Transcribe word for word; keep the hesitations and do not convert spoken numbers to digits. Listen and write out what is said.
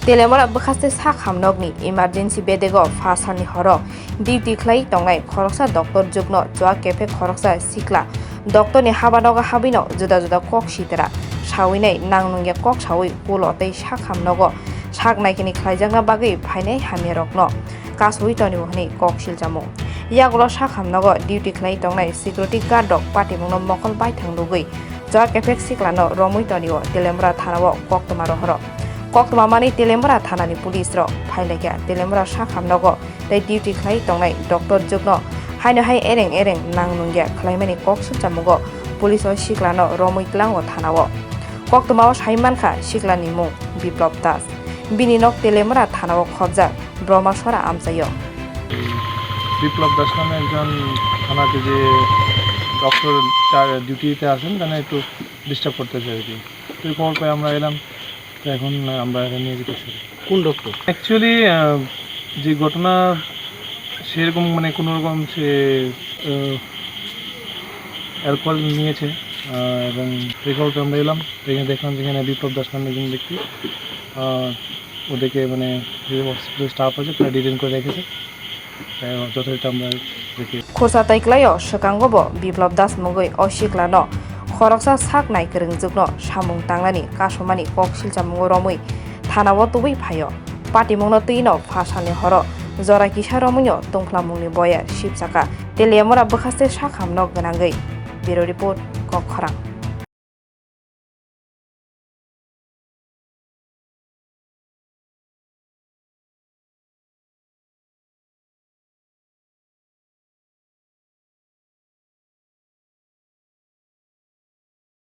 Telemura bwkhaste sak hamnokni emergency bedego pha salni horo duty khlai tongnai khoroksa doctor jukno chuak kephek khoroksa sikla doctorni habanogo habwino juda juda kok sitra sawinai nang nungya kok sawi pulo tei sak hamnogo sak naikini khlaijakna bagwi phainai hamyarokno kasui tonio hwnwi kok siljamung. Yagulo sak hamnogo duty khlai tongnai security guard rok patimungno mokol baithang lugwi chuak kephek siklano romwi tonio Telemura thanao koktwma rohoro. Koktwma manwi Telemura thanani police rok phailaikha Telemura sak hamnogo tei duty khlai tongnai doctor jukno haino hai ereng ereng nang nungya khlaimani kok sukchamungo police o siklano romwi tlango thanao. Koktwmao sai mankha siklani mung Biplop Das. Bini nok Telemura thanao khobjak Bromasora amchaio. বিপ্লব দাস নামে একজন থানাতে যে ডক্টর, তার ডিউটিতে আছেন, তারা একটু ডিস্টার্ব করতেছে আর কি। তো এই খবর পেয়ে আমরা এলাম, তো এখন আমরা এখানে নিয়ে যেতে চাই। কোন ডক্টর? অ্যাকচুয়ালি যে ঘটনা, সেরকম মানে কোনো রকম সে অ্যালকোহল নিয়েছে, আহ, এবং রেজাল্ট আমরা এলাম, এখানে দেখলাম যেখানে বিপ্লব দাস নামে একজন ব্যক্তি, আহ, ওদেরকে মানে যে হসপিটাল স্টাফ আছে তারা ডিটেইন করে রেখেছে, তাই যথারীতি আমরা দেখে Khursa tei klaio swkango bo Biplop Das mungwi o siklano khoroksa sak nai kwrwngjwkno samung tangnani kasumani kok silchamungo romwi thanao tubui phaio. Patimungno twino pha salni horo jora kisa romwino tungphlamungni boyar sipsaka Telemura bwkhaste sak hamno gwnangwi. Bureau Report, Kokkhorang.